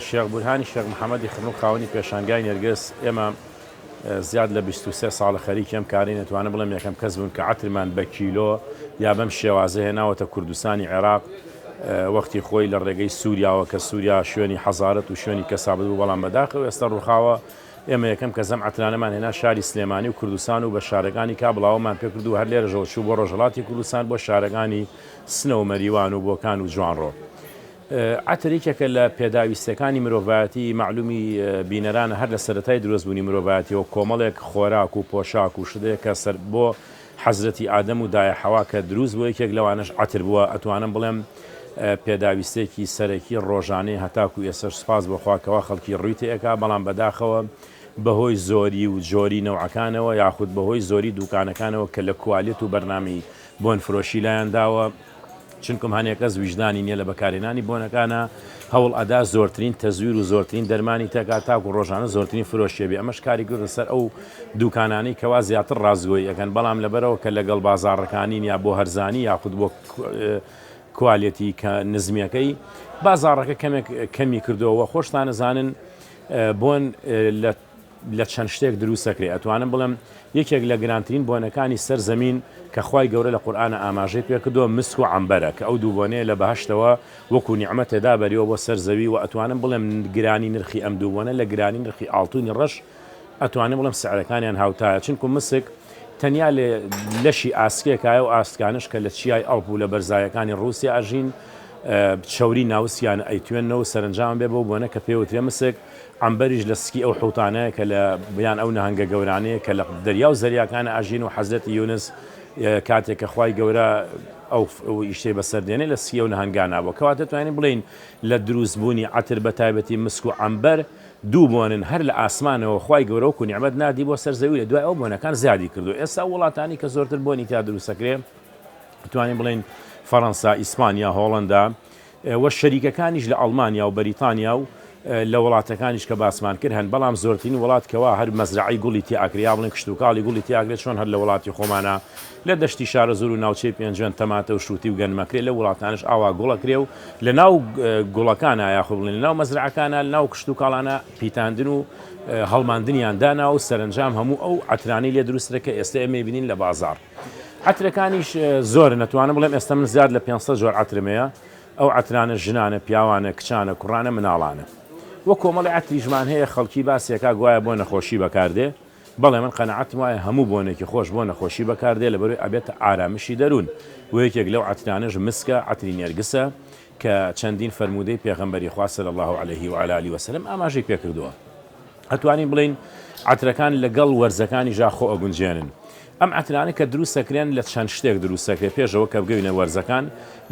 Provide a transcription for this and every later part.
شێخ بورهانی شێخ محەمەدی خڕنوو خاوەنی پێشانگای نێرگز، ئێمە زیاد لە 23 ساڵە خەریکی ئەم کارەین، ئەتوانم بڵێم یەکەم کەس بووین کە عەترمان بە کیلۆ یا بەم شێوازە هێناوەتە کوردستانی عێراق، وەختی خۆی لە ڕێگەی سووریاوە کە سووریا شوێنی حەزارەت و شوێنی کەسابەت بوو، بەڵام بەداخەوە ئێستا ڕووخاوە. ئێمە یەکەم کەس ئەم عەترانەمان هێنا شاری سلێمانی و کوردستان و بە شارەکانی کا بڵاوەمان پێکرد و هەر لێرەشەوە چوو بۆ ڕۆژهەڵاتی کوردستان بۆ شارەکانی سنە و مەریوان و بۆکان و جوانڕۆ. عەتر یەکێکە لە پێداویستیەکانی مرۆڤایەتی، مەعلومی بینەرانە هەر لە سەرەتای دروست بوونی مرۆڤایەتیەوە کۆمەڵێک خۆراک و پۆشاک و شت هەیە کە سەر بۆ حەزرەتی ئادەم و دایە حەوا کە دروست بووە یەکێک لەوانەش عەتر بووە ئەتوانم بڵێم پێداویستێکی سەرەکی ڕۆژانەی هەتاکو ئێسەش سوپاس بۆ خوا کەوا خەڵکی ڕووی تێئەکا بەڵام بەداخەوە بەهۆی زۆری و جۆری نەوعەکانەوە یاخود بەهۆی زۆری دوکانەکانەوە کە لە کوالێت و بەرنامەی بۆن فرۆشی لایان داوە چونکم هەنێ کەس ویژدانی نیە لە بەکارهێنانی بۆنەکانا هەوڵ ئەدا زۆرترین تەزویر و زۆرترین دەرمانی تێکا تاکو ڕۆژانە زۆرترین فرۆشیە بێ ئەمەش کاری کردە سەر ئەو دوکانانەی کەوا زیاتر ڕاستگۆیی ئەکەن بەڵام لەبەرەوە کە لەگەڵ بازاڕەکانین یا بۆ هەرزانی یاخود بۆ کوالێتی کە نزمیەکەی بازاڕەکە کەمێک کەمی کردەوە خۆشتان ئەزانن بۆن لە لە چەند شتێک دروست ئەکرێ ئەتوانم بڵێم یەکێک لە گرانترین بۆنەکانی سەر زەمین کە خوای گەورە لە قورئانا ئاماژەی پێکردووە مسک و عەمبەرە کە ئەو دوو بۆنەیە لە بەهەشتەوە وەکو نیعمەتێ دابەریوە بۆ سەر زەوی وە ئەتوانم بڵێم گرانی نرخی ئەم دوو بۆنە لە گرانی نرخی ئاڵتونی ڕەش ئەتوانم بڵێم سعرەکانیان هاوتایە چونکو مسک تەنیا لە لەشی ئاسکێکایە و ئاسکانەش کە لە چیای ئەڵپ و لە بەرزایەکانی ڕووسیا ئەژین چەوری ناوسکیان ئەیتوێننەوە و سەرەنجام بێ بەو بۆنە کە پێوترێ مسک عەمبەریش لە سکی ئەو حوتانەیە کە لە یان ئەو نەهەنگە گەورانەیە کە لە دەریا و زەریاکانە ئەژین و حەزرەتی یونس کاتێک کە خوای گەورە ئەو ئیشەی بەسەر دێنێ لە سکی ئەو نەهەنگانە بووە کەواتە توانین بڵێین لە دروست بوونی عەتر بە تایبەتی مسک و عەمبەر دوو بۆنن هەر لە ئاسمانەوە خوای گەورە وەکو نیعمەت ناردی بۆ سەر زەوی لە دوای ئەو بۆنەکان زیادی کردو ئێستا ئەو وڵاتانی کە زۆرتر بۆنی تیا دروستەکرێ توانین بڵێین فەڕەنسا ئیسپانیا هۆڵەندا وە شەریکەکانیش لە ئەڵمانیا و بەریتانیا و لە وڵاتەکانیش کە باسمان کرد هەن، بەڵام زۆرترین وڵات کەوا هەر مەزرەعەی گوڵی تیا ئەکرێ یا بڵێن کشتوکاڵی گوڵی تیا ئەکرێ چۆن هەر لە وڵاتی خۆمانا لە دەشتی شارەزوور و ناوچەی پێنجوێن تەماتە و شووتی و گەنم ئەکرێ لەو وڵاتانەش ئاوا گوڵ ئەکرێ و لە ناو گوڵەکانا یاخود بڵێن لە ناو مەزرەعەکانا لە ناو کشتوکاڵانا پیتاندن و هەڵماندنیان داناوە و سەرەنجام هەموو ئەو عەترانەی لێ دروست دەکرێ کە ئێستە ئێمە ئەیبینین لە بازاڕ. عەترەکانیش زۆرن ئەتوانم بڵێم ئێستا من زیاد لە 500 جۆر عەترم هەیە ئەو عەترانە ژنانە پیاوانە کچانە کوڕانە مناڵانە وە کۆمەڵی عەتریشمان هەیە خەڵکی باسێکا گوایە بۆ نەخۆشی بەکاردێ بەڵێ من قەناعەتم وایە هەموو بۆنێکی خۆش بۆ نەخۆشی بەکاردێ لەبەرەوەی ئەبێتە ئارامشی دەروون و یەکێک لەو عەترانەش مسکە عەتری نێرگسە کە چەندین فەرموودەی پێغەمبەری خوا صلی اللە علیه و علی آله وسلم ئاماژەی پێکردووە. ئەتوانین بڵێین عەترەکان لەگەڵ وەرزەکانیشا خۆ ئەگونجێنن. ئەم عەترانە کە دروست ئەکرێن لە چەند شتێک دروست ئەکرێ پێش ئەوە کە بگەینە وەرزەکان،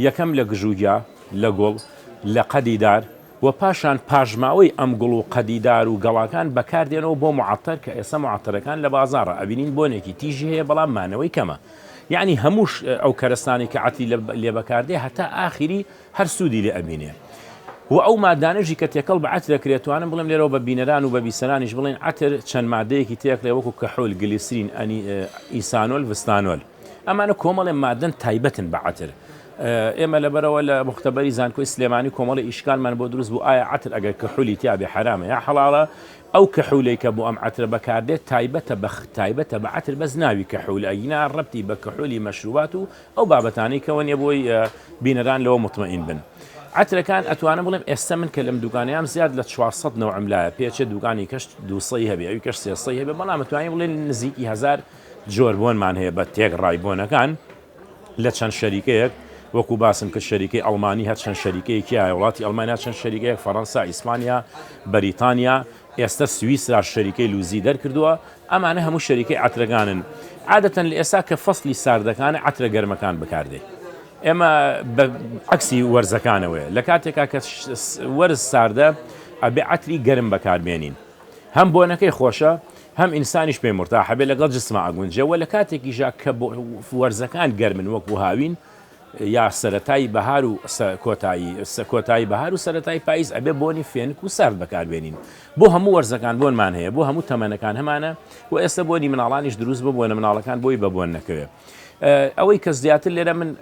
یەکەم لە گژوگیا، لە گوڵ، لە قەدی دار و پاشان پاشماوەی ئەم گوڵ و قەدی دار و گەڵاکان بەکاردێنەوە بۆ معەتەر کە ئێستا معەتەرەکان لە بازاڕە ئەبینین بۆنێکی تیژی هەیە بەڵام مانەوەی کەمە. یەعنی هەموو ئەو کەرەستانەی کە عەتری لێ بەکاردێ هەتا ئاخیری هەر سوودی لێ ئەبینێ و ئەو مادانەشی کە تێکەڵ بە عەتر ئەکرێ توانم بڵێم لێرەوە بە بینەران و بە بیسەرانیش بڵێن عەتر چەند مادەیەکی تێکڵێ وەکو کەحول گلیسرین ئەنی ئیسانۆل ڤستانۆل ئەمانە کۆمەڵێ مادەن تایبەتن بە عەتر ئێمە لەبەرەوە لە مختبەری زانکۆی سلێمانی کۆمەڵی ئیشکالمان بۆ دروست بوو ئایا عەتر ئەگەر کحولی تیابێ حەرامە یا حەڵاڵە ئەو کحولەی کە بۆ ئەم عەترە بەکاردێت تایبەتە بە تایبەتە بە عەتر بەس ناوی کحول ئەگینا ڕەبتی بە کحولی مەشروبات و ئەو بابەتانەی کەوە نیە بۆی بینەران لەوە مطمئین بن. عەترەکان ئەتوانم بڵێم ئێستا من کە لەم دوکانەیام زیاد لە 400 نەوعم لایە پێچێ دوکانی کەش 200 هەبێ ئەوی کەش 300 هەبێ بەڵام ئەتوانین بڵێن نزیکی هەزار جۆر بۆنمان هەیە بە تێکڕای بۆنەکان لە چەند شەریکەیەک وەکو باسم کرد شەریکەی ئەڵمانی هەر چەند شەریکەیەکی هەیە وڵاتی ئەڵمانیا چەند شەریکەیەک فەڕەنسا ئیسپانیا بەریتانیا ئێستا سویسراش شەریکەی لوزی دەرکردووە ئەمانە هەموو شەریکەی عەترەکانن عادەتەن لە ئێستا کە فەسلی ساردەکانە عەترە گەرمەکان بەکاردێ ئێمە بە عەکسی وەرزەکانەوەیە لە کاتێکا کە وەرز ساردە ئەبێ عەتری گەرم بەکاربێنین هەم بۆنەکەی خۆشە هەم ئینسانیش پێی مورتاحە بێ لەگەڵ جسما ئەگونجێ وە لە کاتێکیشا کە وەرزەکان گەرمن وەکو هاوین. یا سەرەتای بەهار و کۆتایی کۆتایی بەهار و سەرەتای پاییز ئەبێ بۆنی فێنک و سارد بەکاربێنین. بۆ هەموو وەرزەکان بۆنمان هەیە، بۆ هەموو تەمەنەکان هەمانە و ئێستا بۆنی مناڵانیش دروست بۆ بۆنە مناڵەکان بۆی بە بۆن نەکەوێ. ئەوەی کە زیاتر لێرە من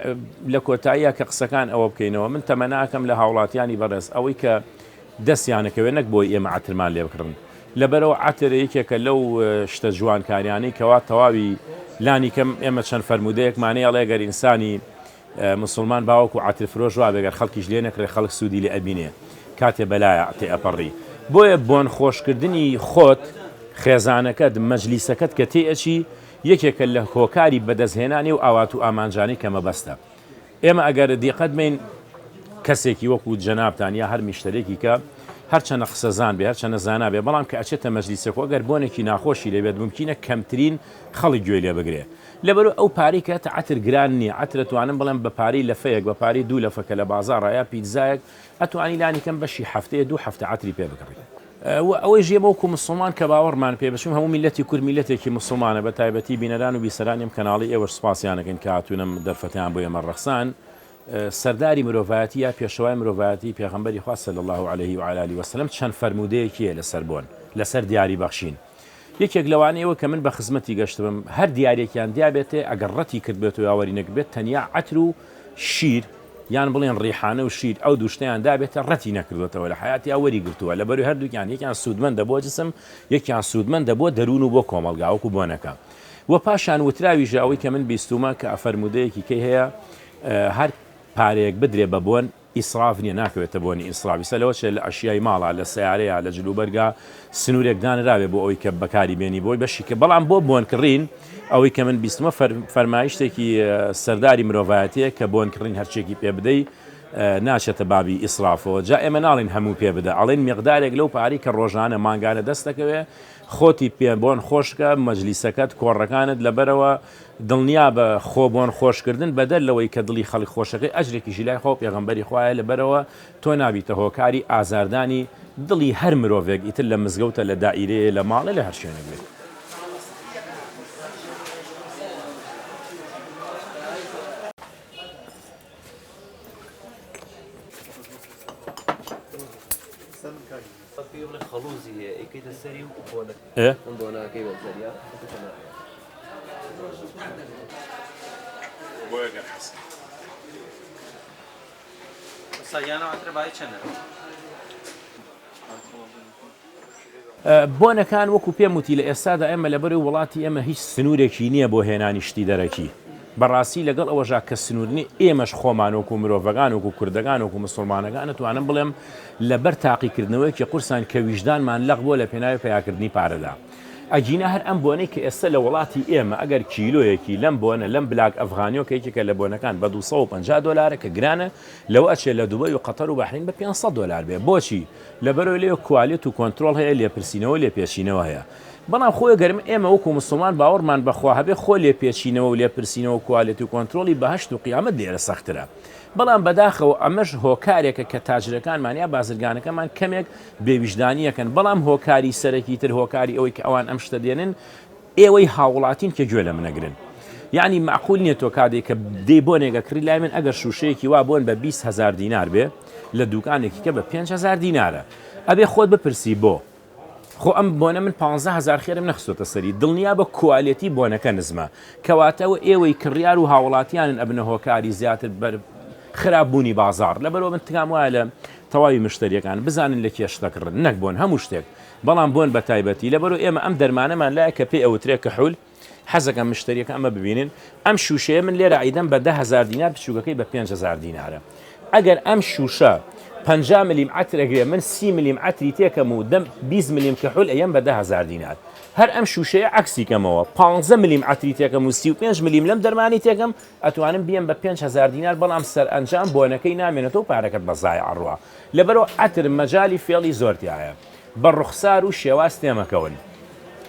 لە کۆتاییە کە قسەکان ئەوە بکەینەوە من تەمەناکەم لە هاوڵاتیانی بەڕێز ئەوەی کە دەستیانەکەوێت نەک بۆی ئێمە عەترمان لێ بکڕن لەبەرەوە عەتر یەکێکە لەو شتە جوانکاریانەی کەوا تەواوی لانی کەم ئێمە چەند فەرموودەیەکمانەیە ئەڵێ گەر ئینسانی مسوڵمان باوەکو عەتر فرۆش وابێ گەر خەڵکیش لێ نەکڕێ خەڵک سوودی لێ ئەبینێ کاتێ بەلایا تێ ئەپەڕی بۆیە بۆن خۆشکردنی خۆت خێزانەکەت مەجلیسەکەت کە تێ ئەچی یەکێکە لە هۆکاری بەدەستهێنانی و ئاوات و ئامانجانەی کە مەبەستە ئێمە ئەگەر دیقەت بین کەسێکی وەکو جەنابتان یا هەر میشتەرێکی کە هەرچەنە قسەزان بێ هەرچەنە زانا بێ بەڵام کە ئەچێتە مەجلیسێک و ئەگەر بۆنێکی ناخۆشی لێبێت ممکنە کەمترین خەڵک گوێی لێ بگرێ لەبەرو ئەو پارەی کە هەتە عەتر گران نیە عەتر ئەتوانم بڵێم بە پارەی لەفەیەک بە پارەی دوو لەفە کە لە بازاڕە یا پیتزایەک ئەتوانی لانی کەم بەشی هەفتەیە دوو هەفتە عەتری پێ بکڕی. وە ئەوەیش ئێمە وەکو مسوڵمان کە باوەڕمان پێ بچوم هەموو میللەتی کورد میللەتێکی مسوڵمانە بە تایبەتی بینەران و بیسەرانی ئەم کەناڵەی ئێوەش سوپاسیان ئەکەین کە هاتوون ئەم دەرفەتەیان بۆ ئێمە ڕەخسان سەرداری مرۆڤایەتی یا پێشەوای مرۆڤایەتی پێغەمبەری خوا صلی اللە علیه و آله و سلم چەند فەرموودەیەکی هەیە لەسەر بۆن لەسەر دیاری بەخشین یەکێک لەوانەی ئەوە کە من بە خزمەتی گەشتبم هەر دیارێکیان دیابێتێ ئەگەر ڕەتی کردبێتەوە یا وەری نەگربێت تەنیا عەتر و شیر یان بڵێن ڕیحانە و شیر ئەو دوو شتەیان دابێتە ڕەتی نەکردوێتەوە لە حیاتیا وەری گرتووە لە بەروی هەردووکیان یەکیان سوودمەندە بۆ جسم یەکیان سوودمەندە بۆ دەروون و بۆ کۆمەڵگا وەکو بۆنەکە و پاشان وتراویشە ئەوەی کە من بیستومە کە فەرموودەیەکی کەی هەیە هەر پارەیەک بدرێ بە بۆن ئیسراف نیە ناکەوێتە بۆنی ئیسراف ئیستا لەوە چێ لە ئەشیای ماڵا لە سەیارەیا لە جلوبەرگا سنورێک دانراوێ بۆ ئەوەی کە بەکاری بێنی بۆی بەشی کە بەڵام بۆ بۆن کڕین ئەوەی کە من بیستمە فەرمایشتێکی سەرداری مرۆڤایەتیە کە بۆن کڕین هەرچێکی پێ بدەی ناچێتە بابی ئیسرافەوە جا ئێمە ناڵین هەموو پێ بدە ئەڵێن مقدارێک لەو پارەی کە ڕۆژانە مانگانە دەست دەکەوێ خۆتی پێ بۆن خۆشکە مەجلیسەکەت کۆڕەکانت لەبەرەوە دڵنیابە خۆ بۆن خۆشکردن بەدەر لەوەی کە دڵی خەڵک خۆشەکەی ئەجرێکیشی لای خواو پێغەمبەری خوایە لەبەرئەوە تۆ نابیتە هۆکاری ئازاردانی دڵی هەر مرۆڤێک ئیتر لە مزگەوتە لە دائیرەیە لە ماڵێ لە هەر شوێنێک بێت. بۆنەکان وەکو پێم وتی لە ئێستادا ئێمە لەبەرەی وڵاتی ئێمە هیچ سنوورێکی نییە بۆ هێنانی شتی دەرەکی بەڕاستی لەگەڵ ئەوەشا کە سنوور نییە ئێمەش خۆمان وەکو مرۆڤەکان وەکو کوردەکان وەکو مسوڵمانەکان ئەتوانم بڵێم لەبەر تاقیکردنەوەیەکی قورسان کە ویژدانمان لەق بووە لە پێناوی پەیاکردنی پارەدا. ئەگینا هەر ئەم بۆنەی کە ئێستا لە وڵاتی ئێمە ئەگەر کیلۆیەکی لەم بۆنە لەم بلاک ئەفغانیۆ کە یەکێکە لە بۆنەکان بە 250 دۆلارە کە گرانە لەوە ئەچێ لە دوبەی و قەتەر و بەحرین بە 500 دۆلار بێ بۆچی؟ لەبەرئەوەی لەوێ کوالێت و کۆنترۆڵ هەیە لێپرسینەوە لێپێچینەوە هەیە بەڵام خۆ گەر ئێمە وەکو مسوڵمان باوەڕمان بە خوا هەبێ خۆ لێپێچینەوە و لێپرسینەوە و کوالێت و کۆنترۆڵی بەهەشت و قیامەت لێرە سەخترە بەڵام بەداخەوە ئەمەش هۆکارێکە کە تاجرەکانمان یا بازرگانەکەمان کەمێک بێ ویژدانیەکەن بەڵام هۆکاری سەرەکی تر هۆکاری ئەوەی کە ئەوان ئەم شتە دێنن ئێوەی هاوڵاتین کە گوێ لە منەگرن یعنی معقول نییە تۆ کاتێک کە دێی بۆنێک ئەکڕی لای من ئەگەر شوشەیەکی وا بۆن بە 20 هزار دینار بێ لە دوکانێکی کە بە 5 هزار دینارە ئەبێ خۆت بپرسی بۆ خۆ ئەم بۆنە من 15 هزار خێرم نەخستۆتە سەری دڵنیا بە کوالێتی بۆنەکە نزمە کەواتە ئەوە ئێوەی کڕیار و هاوڵاتیانن ئەبنە هۆکاری زیاتر بەر خراپ بوونی بازاڕ لەبەرئەوە من تکام وایە لە تەواوی مشتەریەکان بزانن لە کێ شتەکڕن نەک بۆن هەموو شتێک بەڵام بۆن بە تایبەتی لەبەرئەوە ئێمە ئەم دەرمانەمان لایە کە پێی ئەوترێ کحول حەزەکەم مشتەریەکە ئەمە ببینن ئەم شوشەیە من لێرە ئەیدەم بە 10000 دینار بچووکەکەی بە 5000 دینارە ئەگەر ئەم شوشە 50 ملیم عەتر ئەگرێ من 30 ملیم عەتری تێکەم و دەم 20 ملیم کحول ئەیەم بە 10000 دینار هەر ئەم شوشەیە عەکسی کەمەوە 15 ملیم عەتری تێکەم و 35 ملیم لەم دەرمانی تێکەم ئەتوانم بیەم بە 5000 دینار بەڵام سەرئەنجام بۆنەکەی نامێنێتەوە پارەکەت بە زایع ئەڕوا لەبەرئەوە عەتر مەجالی فێڵی زۆر تیایە بە ڕوخسار و شێواز تێمەکەون.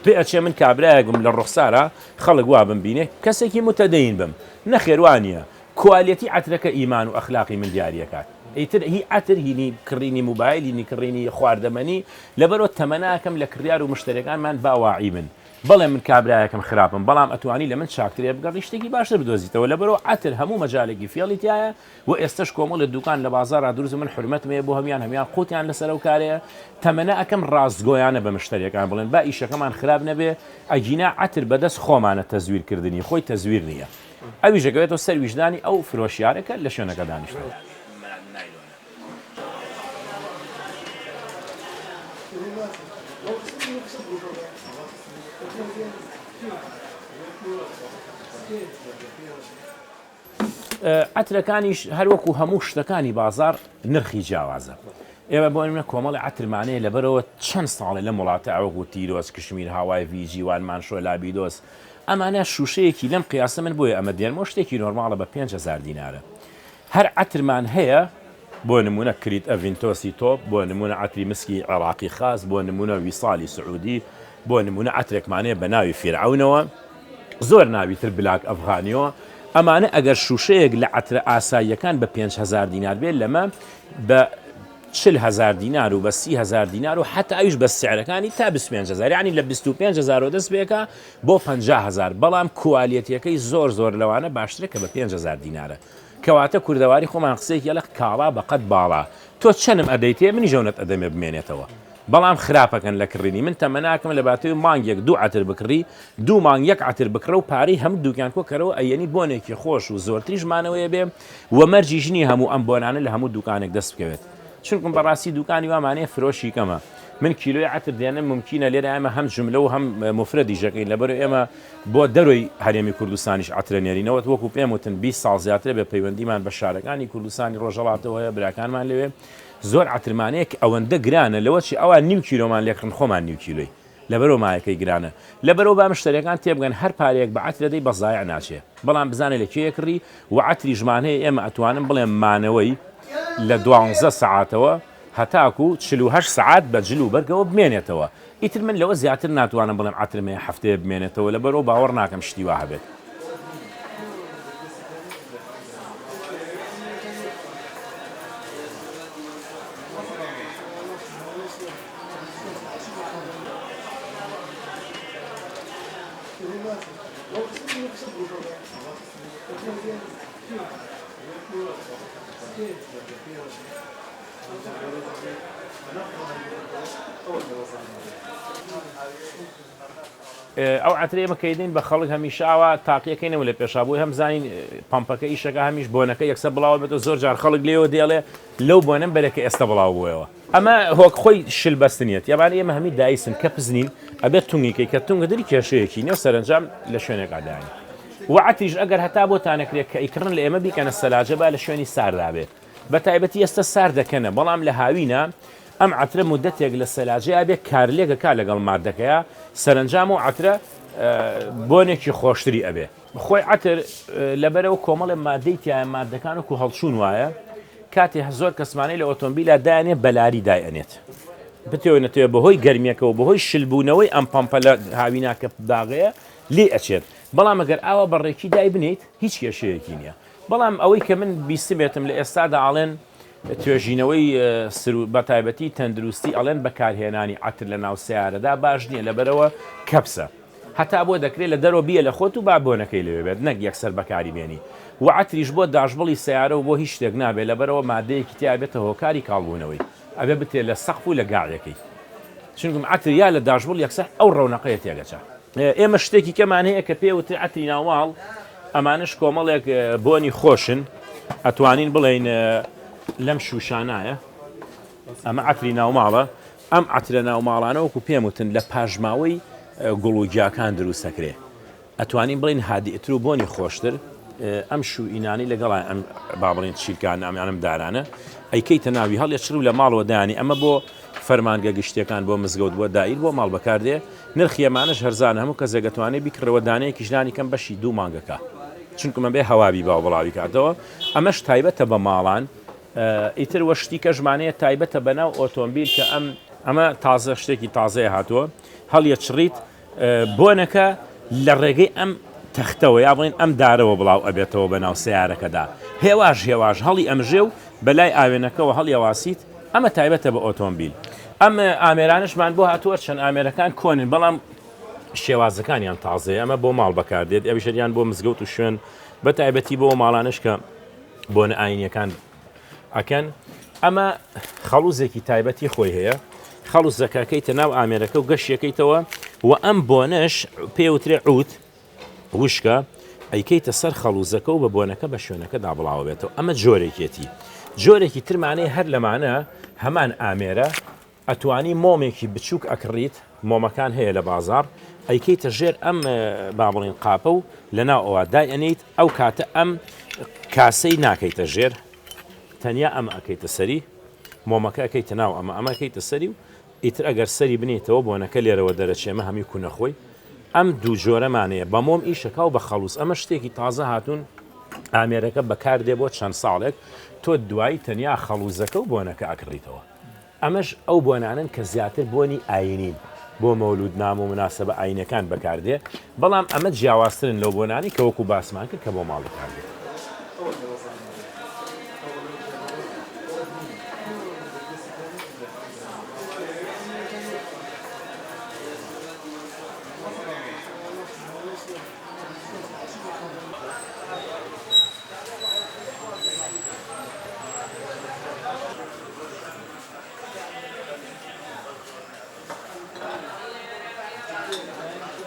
پێ ئەچێ من کابرایەک بم لە ڕوخسارا خەڵک وا بمبینێ کەسێکی متەدەین بم، نەخێر وا نییە، کوالێتی عەترەکە ئیمان و ئەخلاقی من دیاری ئەکات، ئیتر هی عەتر هینی کڕینی موبایل هینی کڕینی خواردەمەنی، لەبەرئەوە تەمەناکەم لە کڕیار و مشتەریەکانمان با واعی بن. بەڵێ من کابرایەکم خراپم بەڵام ئەتوانی لە من چاکترێ بگەڕی شتێکی باشتر بدۆزیتەوە لەبەرئەوە عەتر هەموو مەجالێکی فێڵی تیایە وە ئێستەش کۆمەڵێ دوکان لە بازاڕا دروست من حورمەتم هەیە بۆ هەموان هەموان قوتیان لەسەر ئەو کارەیە تەمەنا ئەکەم ڕاستگۆیانە بە مشتەریەکان بڵێن با ئیشەکەمان خراپ نەبێ ئەگینا عەتر بەدەست خۆمانە تەزویر کردنی خۆی تەزویر نییە ئەویش ئەکەوێتەوە سەر ویژدانی ئەو فرۆشیارە کە لە شوێنەکە دانیشتووە. عەترەکانیش هەر وەکو هەموو شتەکانی بازاڕ نرخی جیاوازە. ئێمە بۆ نمونە کۆمەڵی عەترمان هەیە لەبەرەوە چەند ساڵێ لەم وڵاتە وەکو تیرۆس، کشمیر، هاوای، ڤیجی، وان مانشۆ، لابیدۆس ئەمانە شوشەیەکی لەم قیاسە من بۆیە ئەمە دێنمەوە شتێکی نۆرماڵە بە 5000 دینارە. هەر عەترمان هەیە بۆ نمونە کریت ئەڤینتۆسی تۆپ، بۆ نمونە عەتری مسکی عێراقی خاس، بۆ نمونە ویسالی سعودی، بۆ نمونە عەترێکمان هەیە بە ناوی فیرعەونەوە، زۆر ناوی تر بلاک ئەفغانیۆ، ئەمانە ئەگەر شوشەیەک لە عەترە ئاساییەکان بە 5000 دینار بێت لەمە بە 40 هەزار دینار و بە 30 هەزار دینار و حتا ئەویش بە سعرەکانی تا 25 هەزار یعنی لە 25 هەزارەوە دەست پێکا بۆ 50 هەزار بەڵام کوالێتیەکەی زۆر زۆر لەوانە باشترە کە بە 5000 دینارە کەواتە کوردەواری خۆمان قسەیەکی ئەڵێ کاڵا بە قەد باڵا تۆ چەنم ئەدەیتێ منیش ئەونەت ئەدەمێ بمێنێتەوە بەڵام خراپەکەن لە کڕینی من تەمەناکەم لە باتەوەی مانگێک دوو عەتر بکڕی دوو مانگ یەک عەتر بکڕە و پارەی هەموو دووکیان کۆ کەرەوە ئەیەنی بۆنێکی خۆش و زۆرتریش مانەوەیە بێ و مەرجیش نییە هەموو ئەم بۆنانە لە هەموو دوکانێک دەست بکەوێت چونکم بەڕاستی دوکانی وامانەیە فرۆشی کەمە من کیلۆی عەتر دێنم مومکینە لێرە ئێمە هەم جوملە و هەم موفرەدیش ئەکەین لەبەر ئێمە بۆ دەرۆی هەرێمی کوردستانیش عەترە نێرینەوە وەکو پێم وتن 20 ساڵ زیاترە بێ پەیوەندیمان بە شارەکانی کوردستانی ڕۆژهەڵاتەوە هەیە براکانمان لەوێ زۆر عەترمانەیە کە ئەوەندە گرانە لەوە چی ئەوان نیو کیلۆمان لێکڕن خۆمان نیو کیلۆی لەبەرەوە مایەکەی گرانە لەبەرەوە با مشتەریەکان تێبگەن هەر پارەیەک بە عەتر دەی بە زایع ناچێ بەڵام بزانێ لە کێ کڕی و عەتریشمان هەیە ئێمە ئەتوانم بڵێم مانەوەی لە دوانزە سەعاتەوە هەتاکو 48 سەعات بە جل و بەرگەوە بمێنێتەوە ئیتر من لەوە زیاتر ناتوانم بڵێم عەترم هەیە هەفتەیە بمێنێتەوە لەبەرەوە باوەڕ ناکەم شتی وا هەبێت. ئەو عەترەی ئێمە کە ئەیدەین بە خەڵک هەمیشە ئاوا تاقیەکەینەوە لە پێشا بۆی هەم زانین پەمپەکە ئیشەکە هەمیش بۆنەکە یەکسەر بڵاوە بێتەوە زۆر جار خەڵک لێوە دێڵێ لەو بۆنەم بەرێ کە ئێستا بڵاو بووەوە ئەمە هۆک خۆی شل بەستنیەت یابان ئێمە هەمی دایسن کە پزنین ئەبێت تونگیکەی کە تونگە دری کێشەیەکی نێو سەرنجام لە شوێنێکا دانی وعەتریش ئەگەر هەتا بۆتانەکرێت کە ئیکڕن لە ئێمە بیکەنە سەلاجە با لە شوێنی ساردا بێت بە تایبەتی ئێستا ساردەکەنە بەڵام لە هاوینە ئەم عەترە مودەتێک لە سەلاجەیا بێ کارلێک ئەکا لەگەڵ مادەکەیا سەرەنجام ئەو عەترە بۆنێکی خۆشتری ئەبێ. خۆی عەتر لەبەرئەوە کۆمەڵێ مادەی تیایە مادەکان وەکو هەڵچوون وایە کاتێ زۆر کەسمانەی لە ئۆتۆمبیلا دایانێ بەلاری دایئەنێت بتەوێ نەتەوێ بەهۆی گەرمیەکەوە بەهۆی شلبوونەوەی ئەم پەمپە لە هاوینا کە داغەیە لێی ئەچێت بەڵام ئەگەر ئاوا بە ڕێکی دایبنێیت هیچ کێشەیەکی نییە بەڵام ئەوەی کە من بیستبێتم لە ئێستادا ئەڵێن توێژینەوەی سرو بەتایبەتی تەندروستی ئەڵێن بەکارهێنانی عەتر لە ناو سەیارەدا باش نییە لەبەرەوە کەپسە هەتا بۆ دەکرێت لە دەرەوە بیە لە خۆت و با بۆنەکەی لەوێ بێت نەک یەکسەر بەکاری بێنی وە عەتریش بۆ داشبڵی سەیارە و بۆ هیچ شتێک نابێت لەبەرەوە مادەیەکی تیا بێتە هۆکاری کاڵبوونەوەی ئەبێ بترێت لە سەقف و لە گاعەکەی چونکم عەتر یا لە داشبڵ یەکسەر ئەو ڕەونەقەیە تێگەچە. ئێمە شتێکی کەمان هەیە کە پێ وترێ عەتری ناوماڵ ئەمانەش کۆمەڵێک بۆنی خۆشن ئەتوانین بڵێین لەم شوشانایە ئەمە عەتری ناوماڵە ئەم عەترە ناوماڵانە وەکو پێم وتن لە پاشماوەی گوڵ و گیاکان دروست دەکرێ ئەتوانین بڵێین هادئتر و بۆنی خۆشتر ئەم شوئینانەی لەگەڵ ئەم با بڵێن چیلکان ئەمانم دارانە ئەیکەیتە ناوی هەڵێ چڕ و لە ماڵەوە دانی ئەمە بۆ فەرمانگە گشتیەکان بۆ مزگەوت بۆ دایر بۆ ماڵ بەکاردێ نرخی ئەمانەش هەرزانە هەموو کەسێک ئەتوانێ بیکڕێ دانەیەکیش لانی کەم بەشی دوو مانگەکە چونکە مەبێ هەوابی باو بڵاوی کاتەوە ئەمەش تایبەتە بە ماڵان ئیتر وە شتی کەشمانەیە تایبەتە بە ناو ئۆتۆمبیل کە ئەم ئەمە تازە شتێکی تازەیە هاتووە هەڵیە چڕیت بۆنەکە لە ڕێگەی ئەم تەختەوە یا بڵێن ئەم دارەوە بڵاو ئەبێتەوە بە ناو سەیارەکەدا هێواش هێواش هەڵی ئەمژێ و بەلای ئاوێنەکەوە هەڵیەواسیت ئەمە تایبەتە بە ئۆتۆمبیل ئەم ئامێرانشمان بۆ هاتووە چەند ئامێرەکان کۆنن بەڵام. شێوازەکانیان تازەیە ئەمە بۆ ماڵ بەکاردێت ئەویشەریان بۆ مزگەوت و شوێن بە تایبەتی بۆ ماڵانش کە بۆنە ئاینیەکان ئەکەن ئەمە خەڵوزێکی تایبەتی خۆی هەیە خەڵوزەکەکەیتە ناو ئامێرەکە و گەشیەکەیتەوە و ئەم بۆنەش پێوترێ عوت وشکە ئەیکەیتە سەر خەڵوزەکە و بە بۆنەکە بە شوێنەکەدا بڵاوە بێتەوە ئەمە جۆرێکێتی جۆرێکی ترمانەی هەر لەمانە هەمان ئامێرە ئەتوانی مۆمێکی بچووک ئەکڕیت مۆمەکان هەیە لە بازاڕ ئەیکەیتە ژێر ئەم با بڵین قاپە و لەناو ئەوە دای ئەنیت ئەو کاتە ئەم کاسەی ناکەیتە ژێر تەنیا ئەمە ئەکەیتە سەری مۆمەکە ئەکەیتە ناو ئەمە ئەمە ئەکەیتە سەری و ئیتر ئەگەر سەری بنیتەوە بۆنەکە لێرەوە دەرەچێ ئەمە هەمی کونە خۆی ئەم دوو جۆرەمانەیە بە مۆم ئیشەکە و بە خەڵوز ئەمە شتێکی تازە هاتوون ئامێرەکە بەکاردێ بۆ چەند ساڵێک تۆ دوایی تەنیا خەڵوزەکە و بۆنەکە ئەکڕیتەوە ئەمەش ئەو بۆنانەن کە زیاتر بۆنی ئاینین بۆ مەولود نامە و مناسەبە ئاینەکان بەکاردێ بەڵام ئەمە جیاوازترن لەو بۆنانەی کە وەکو باسمان کرد کە بۆ ماڵ بەکاردێت.